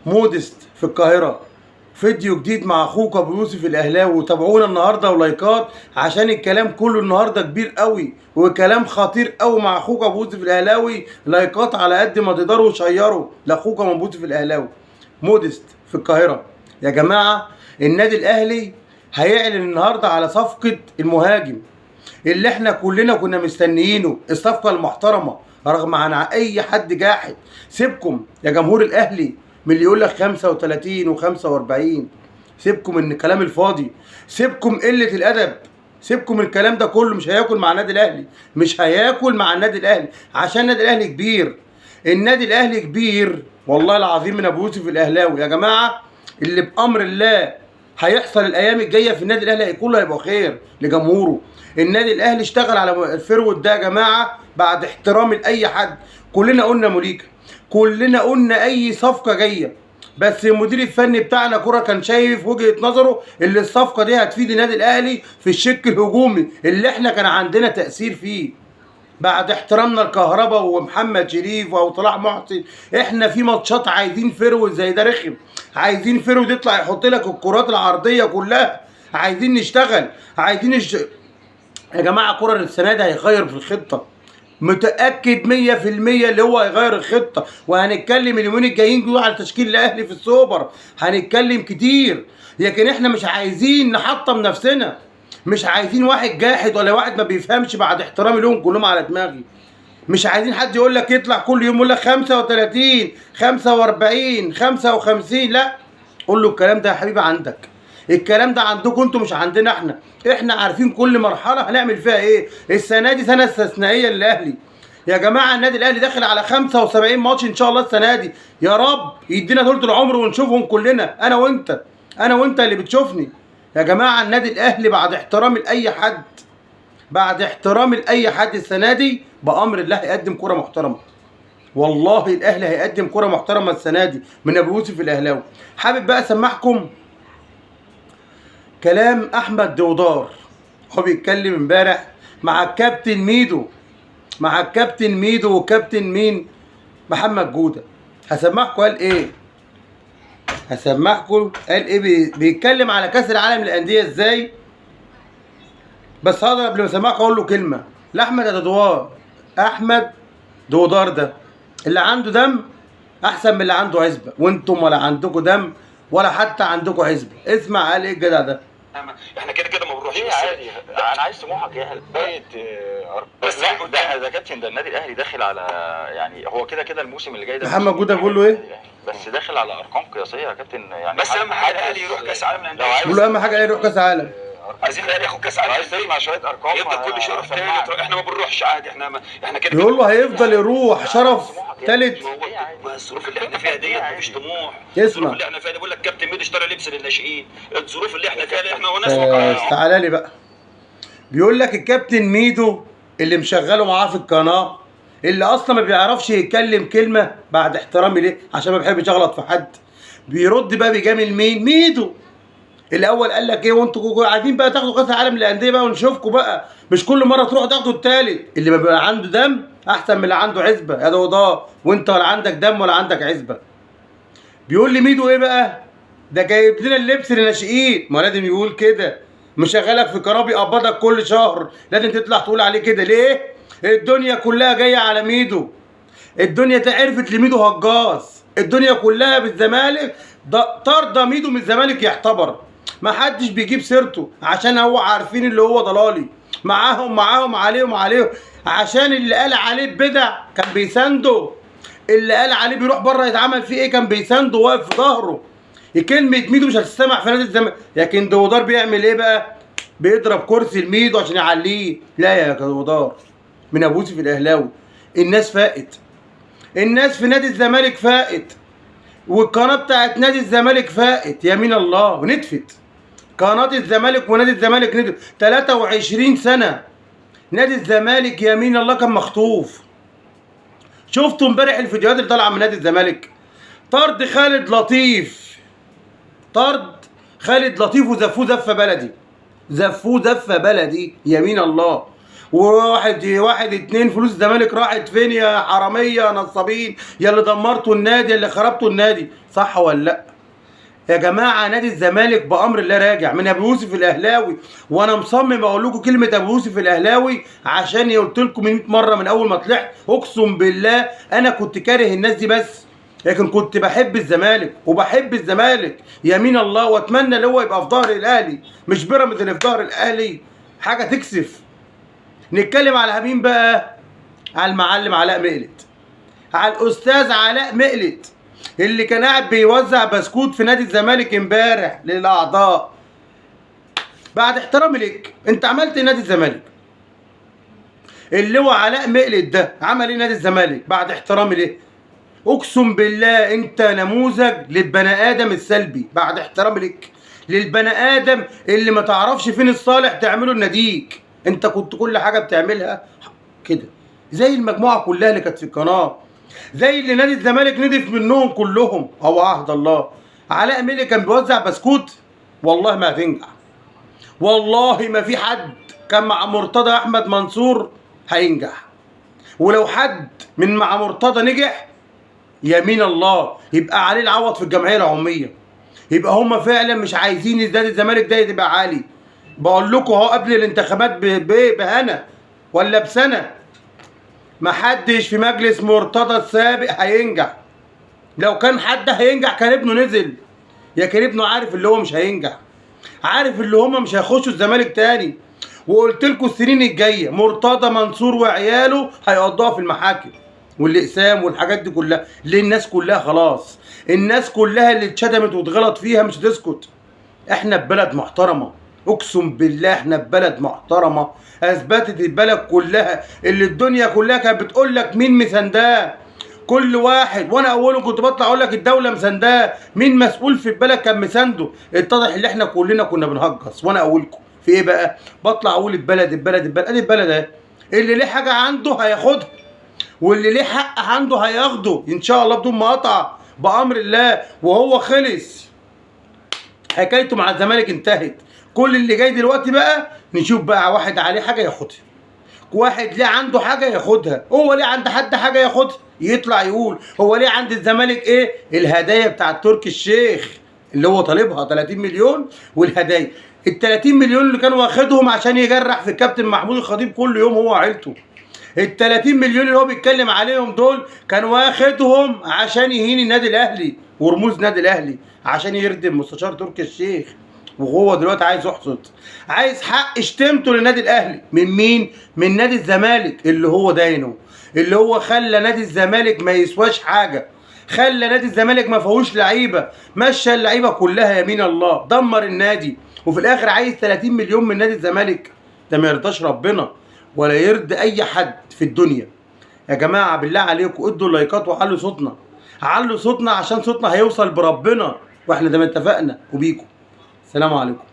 مودست في القاهرة. فيديو جديد مع اخوك ابو يوسف الاهلاوي، وتابعونا النهارده ولايكات عشان الكلام كله النهارده كبير قوي وكلام خطير قوي مع اخوك ابو يوسف الاهلاوي. لايكات على قد ما تقدروا وشيروا لاخوك ابو يوسف الاهلاوي. مودست في القاهرة يا جماعة. النادي الاهلي هيعلن النهارده على صفقة المهاجم اللي احنا كلنا كنا مستنيينه، الصفقة المحترمة رغم عن اي حد جاحد. سيبكم يا جمهور الاهلي من اللي يقول لك 35 و45، سيبكم من الكلام الفاضي، سيبكم قلة الادب، سيبكم من الكلام ده كله. مش هياكل مع النادي الاهلي، مش هياكل مع النادي الاهلي عشان النادي الاهلي كبير. النادي الاهلي كبير والله العظيم. من ابو يوسف الاهلاوي يا جماعة، اللي بامر الله هيحصل الايام الجاية في النادي الاهلي كله هيبقى خير لجمهوره. النادي الاهلي اشتغل على ال forward ده يا جماعة، بعد احترامي لاي حد. كلنا قلنا موليكا، كلنا قلنا اي صفقة جاية، بس المدير الفني بتاعنا كرة كان شايف وجهه نظره اللي الصفقة دي هتفيد النادي الاهلي في الشق الهجومي اللي احنا كان عندنا تاثير فيه. بعد احترامنا الكهرباء ومحمد شريف او صلاح محسن، احنا في ماتشات عايزين forward زي ده رخم، عايزين forward يطلع يحط لك الكرات العرضية كلها، عايزين نشتغل، عايزين يا جماعة كرة السنة دي هيغير في الخطة، متاكد 100% اللي هو هيغير الخطة. وهنتكلم اليومين الجايين دول على تشكيل الاهلي في السوبر، هنتكلم كتير، لكن احنا مش عايزين نحطم نفسنا، مش عايزين واحد جاحد ولا واحد ما بيفهمش، بعد احترامي لهم كلهم على دماغي. مش عايزين حد يقول لك يطلع كل يوم يقول لك 35 45 55، لا قول له الكلام ده يا حبيبي عندك، الكلام ده عندكم انتوا مش عندنا احنا. احنا عارفين كل مرحلة هنعمل فيها ايه. السنة دي سنة استثنائية للاهلي يا جماعة. النادي الاهلي داخل على 75 ماتش ان شاء الله السنة دي، يا رب يدينا طولة العمر ونشوفهم كلنا، انا وانت، انا وانت اللي بتشوفني يا جماعة. النادي الاهلي بعد احترامي لاي حد، بعد احترامي لاي حد، السنة دي بامر الله هيقدم كره محترمه. والله الاهلي هيقدم كره محترمه السنة دي من ابو يوسف الاهلاوي. حابب بقى اسمعكم كلام احمد دودار، هو بيتكلم امبارح مع الكابتن ميدو، مع الكابتن ميدو وكابتن مين، محمد جوده. هسمعكم قال ايه، هسمعكم قال ايه، بيتكلم على كاس العالم للاندية ازاي. بس هقدر قبل ما اسمعكم اقول له كلمة لاحمد دودار. احمد دودار ده اللي عنده دم احسن من اللي عنده عزبه، وانتم ولا عندكم دم ولا حتى عندكم عزبه. اسمع قال ايه الجدع ده. احنا كده كده ما بنروحش، ايه عادي. انا عايز طموحك يا بقيت بس بس ده كابتن، ده النادي الاهلي داخل على، يعني هو كده كده الموسم اللي جاي ده محمد جوده بيقول له ايه؟ بس داخل على ارقام قياسية يا كابتن، يعني بس اهم حاجة الاهلي يروح كاس عالم للاندية. بيقول له اهم حاجة الاهلي يروح كاس عالم. عايزين الاهلي ياخد كاس عالم، عايز تسمع شوية ارقام، يفضل كل شوية يروح تالت. احنا ما بنروحش عادي، احنا ما احنا كده بيقول له هيفضل يروح شرف تالت. ما الظروف اللي احنا فيها ديت مفيش طموح. اسمع. الظروف اللي احنا فيها دي، بقول لك كابتن ميدو اشترى لبس للناشئين، الظروف اللي احنا فيها دي احنا وناس. تعالى لي بقى، بيقول لك الكابتن ميدو اللي مشغله معاه في القناة، اللي اصلا ما بيعرفش يتكلم كلمة، بعد احترامي ليه عشان ما بحبش اغلط في حد، بيرد بقى بيجامل مين؟ ميدو. الاول قال لك ايه، وانتوا عايزين بقى تاخدوا كاس العالم للاندية بقى ونشوفكم بقى، مش كل مرة تروحوا تاخدوا التالت. اللي ما بيبقى عنده دم احسن من اللي عنده عزبه يا دوضاء، وانت ولا عندك دم ولا عندك عزبه. بيقول لي ميدو ايه بقى؟ ده جايب لنا اللبس للناشئين، ما لازم يقول كده، مشغلك في كرابي يقبضك كل شهر، لازم تطلع تقول عليه كده ليه؟ الدنيا كلها جاية على ميدو، الدنيا عرفت لميدو هجاص، الدنيا كلها بالزمالك طرد ميدو من الزمالك يعتبر، ما حدش بيجيب سيرته عشان هو عارفين اللي هو ضلالي معاهم، معاهم عليهم عليهم، عشان اللي قال عليه بدع كان بيسانده، اللي قال عليه بيروح بره يتعمل فيه ايه كان بيسانده واقف في ظهره. كلمة ميدو مش هتستمع في نادي الزمالك، لكن دودار بيعمل ايه بقى؟ بيضرب كرسي لميدو عشان يعليه. لا يا دودار، من ابو يوسف الاهلاوي الناس فاقت، الناس في نادي الزمالك فاقت، والقناة بتاعت نادي الزمالك فاقت، يمين الله ونتفت قناة الزمالك ونادي الزمالك ندفت. 23 سنة نادي الزمالك يمين الله كان مخطوف. شفتوا امبارح الفيديوهات اللي طالعه من نادي الزمالك؟ طرد خالد لطيف، طرد خالد لطيف وزفوه زفه بلدي، زفوه زفه بلدي يمين الله. وواحد واحد اتنين فلوس الزمالك راحت فين يا حرامية يا نصابين، يا اللي دمرتوا النادي، يا اللي خربتوا النادي، صح ولا لا؟ يا جماعة نادي الزمالك بامر الله راجع من ابو يوسف الاهلاوي، وانا مصمم اقول لكم كلمة ابو يوسف الاهلاوي عشان قلت لكم 100 مرة من اول ما طلعت. اقسم بالله انا كنت كاره الناس دي بس، لكن كنت بحب الزمالك وبحب الزمالك يمين الله، واتمنى اللي هو يبقى في ظهر الاهلي مش بيراميدز اللي في ظهر الاهلي، حاجة تكسف. نتكلم على مين بقى؟ على المعلم علاء مقلت، على الاستاذ علاء مقلت اللي كان قاعد بيوزع بسكوت في نادي الزمالك امبارح للاعضاء. بعد احترامي لك، انت عملت ايه نادي الزمالك؟ اللي هو علاء مقلت ده عمل ايه نادي الزمالك؟ بعد احترامي ليه، اقسم بالله انت نموذج للبني ادم السلبي، بعد احترامي لك، للبني ادم اللي ما تعرفش فين الصالح تعمله لناديك. انت كنت كل حاجة بتعملها كده زي المجموعة كلها اللي كانت في القناة، زي اللي نادي الزمالك ندف منهم كلهم. او عهد الله علاء ميلي كان بيوزع بسكوت، والله ما هتنجح، والله ما في حد كان مع مرتضى احمد منصور هينجح، ولو حد من مع مرتضى نجح يمين الله يبقى عليه العوض في الجمعية العمومية، يبقى هم فعلا مش عايزين نادي الزمالك ده يبقى عالي. بقول لكم اهو قبل الانتخابات بهنا ولا بسنة، محدش في مجلس مرتضى السابق هينجح. لو كان حد هينجح كان ابنه نزل، يا كان ابنه عارف اللي هو مش هينجح، عارف اللي هما مش هيخشوا الزمالك تاني. وقلت لكم السنين الجاية مرتضى منصور وعياله هيقضوها في المحاكم والاقسام والحاجات دي كلها. ليه؟ الناس كلها خلاص، الناس كلها اللي اتشتمت واتغلط فيها مش هتسكت. احنا في بلد محترمه، اقسم بالله احنا في بلد محترمه، اثبتت البلد كلها اللي الدنيا كلها كانت بتقول لك مين مسنداه، كل واحد وانا اوله كنت بطلع اقول لك الدولة مسنداه، مين مسؤول في البلد كان مساندة. اتضح ان احنا كلنا كنا بنهجص، وانا اولكم في ايه بقى؟ بطلع اقول البلد البلد البلد، ادي البلد اهي، اللي ليه حاجة عنده هياخدها، واللي ليه حق عنده هياخده ان شاء الله بدون ما اقطع بامر الله. وهو خلص حكايته مع الزمالك انتهت. كل اللي جاي دلوقتي بقى نشوف بقى واحد عليه حاجة ياخدها، واحد ليه عنده حاجة ياخدها، هو ليه عند حد حاجة ياخدها يطلع يقول هو ليه عند الزمالك ايه الهدايا بتاع تركي الشيخ اللي هو طالبها 30 مليون، والهدايا ال 30 مليون اللي كان واخدهم عشان يجرح في الكابتن محمود الخطيب كل يوم هو وعيلته، ال 30 مليون اللي هو بيتكلم عليهم دول كان واخدهم عشان يهين النادي الاهلي ورموز النادي الاهلي، عشان يردم مستشار تركي الشيخ. وهو دلوقتي عايز يحصد، عايز حق شتمته للنادي الاهلي من مين؟ من نادي الزمالك اللي هو داينه، اللي هو خلى نادي الزمالك ما يسواش حاجة، خلى نادي الزمالك ما فيهوش لعيبة، مشى اللعيبة كلها يمين الله، دمر النادي، وفي الاخر عايز 30 مليون من نادي الزمالك. ده ما يرضاش ربنا ولا يرضي اي حد في الدنيا. يا جماعة بالله عليكم ادوا اللايكات وعلوا صوتنا، علوا صوتنا عشان صوتنا هيوصل بربنا، واحنا زي ما اتفقنا وبيكم. السلام عليكم.